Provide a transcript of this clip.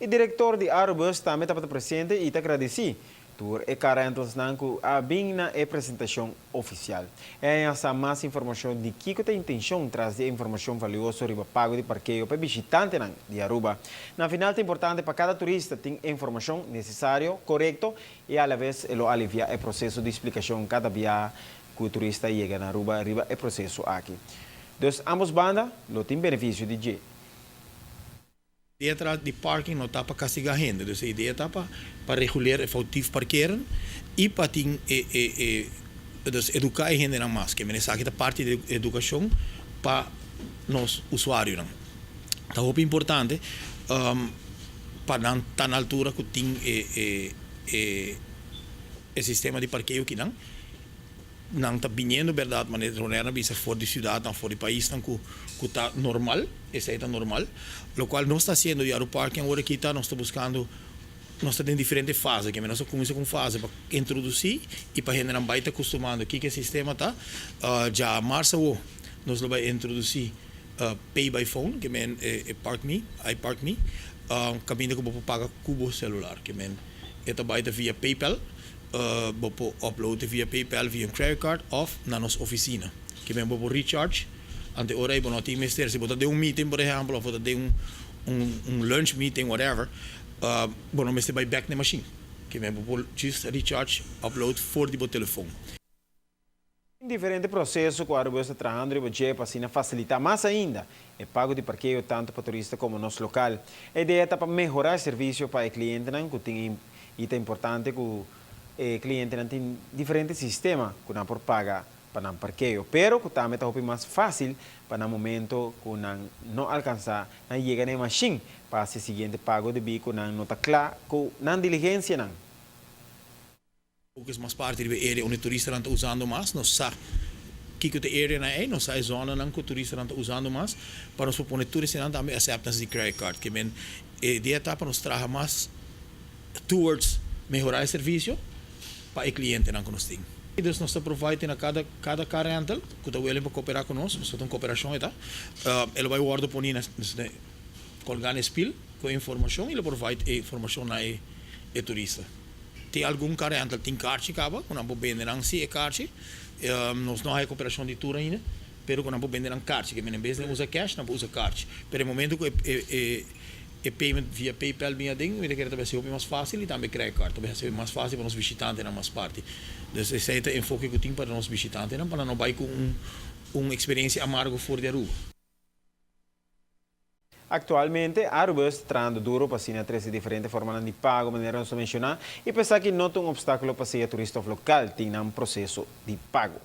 E director di Arubus tambe tabata presente y ta gradici tur e car rentalsnan cu a bin na e presentacion oficial. E a haya mas informacion di kico ta intencion tras di informacion valioso riba pago di parkeo pa bishitantenan di Aruba. Na final ta importante pa cada turista tin informacion necesario, corecto y a la vez lo alivia e proceso di explicacion cada biaha cu turista yega na Aruba riba e proceso aki. Dus ambos banda lo tin beneficio di dje. Idea di parking no ta pa castiga hende, dus e idea ta pa reguleer foutief parkeren y pa tin e, dus educa e hendenan mas, cu esaki ta parti di educacion pa nos usuarionan. Ta hopi importante pa nan ta na altura cu tin e sistema di parkeo cu nan ta biniendo, berdad, manera Ronel a bisa, for di ciudad, nan for di pais nan cu ta normal, esey ta normal, lo cual nos ta haciendo di Aruparking awor aki ta, nos ta buscando, nos ta den diferente fase, cu nos a cuminsa cu fase pa introduci y pa hende nan bay ta acostumando kico e sistema ta. Diamars nos lo bay introduci pay by phone, kiermen e Park Me, iPark Me, caminda cu bo por paga cu bo celular, kiermen e ta bay ta via PayPal, bo por upload via PayPal, via un credit card of na nos oficina. Kiermen bo por recharge, anto ora bo no tin mester, si bo ta den un meeting, por ehempel, of bo ta den un lunch meeting, whatever, bo no mester bay back na machine. Kiermen bo por just recharge, upload for di bo telefon. Diferente proceso cu Arubus ta trahando riba dje pa asina facilita mas ainda e pago di parkeo tanto pa turista como nos local. E idea ta pa mehora e servicio pa e clientenan cu tin y ta importante cu e clientenan tin diferente sistema cu nan por paga pa nan parkeo, pero cu tambe ta hopi mas facil pa na momento cu nan no alcansa nan yega na machine pa e siguiente pago di cu nan no ta cla cu nan diligencianan. Ook is mas parti di area unda turistanan ta usando mas, nos sa kico e area nan ey, nos sa e zonanan cu turistanan ta usando mas, pa nos pone turistanan tambe acceptance di credit card, kiermen e idea ta pa nos traha mas towards mehora e servicio pa e clientenan cu nos tin. Dus nos ta provide na cada car rental, cu ta willing pa coopera cu nos, nos tin un cooperacion ta, e lo bay wordo poni na colga na spiel cu informacion y lo provide e informacion na e turista. Tin algun car rental tin kaartje caba, cu nan por bende nan si e kaartje. Nos no tin cooperacion di tur ainda, pero cu nan por bende nan kaartje, kiermen en bes di usa cash, nan por usa kaartje. Pero e momento cu e payment via PayPal bin aden, mi ta kere tambe ta mas facil y tambe credit card, tambe ta mas facil pa nos bishitantenan mas parti. Dus esey ta e enfoke cu tin pa nos bishitantenan, pa no bay cu un experiencia amargo for di Aruba. Actualmente, Arubus ta trahando duro pa asina trece diferente forma di pago, manera nos a menciona, y pensa cu no tin un obstaculo pa sea turista local, tin un proceso di pago.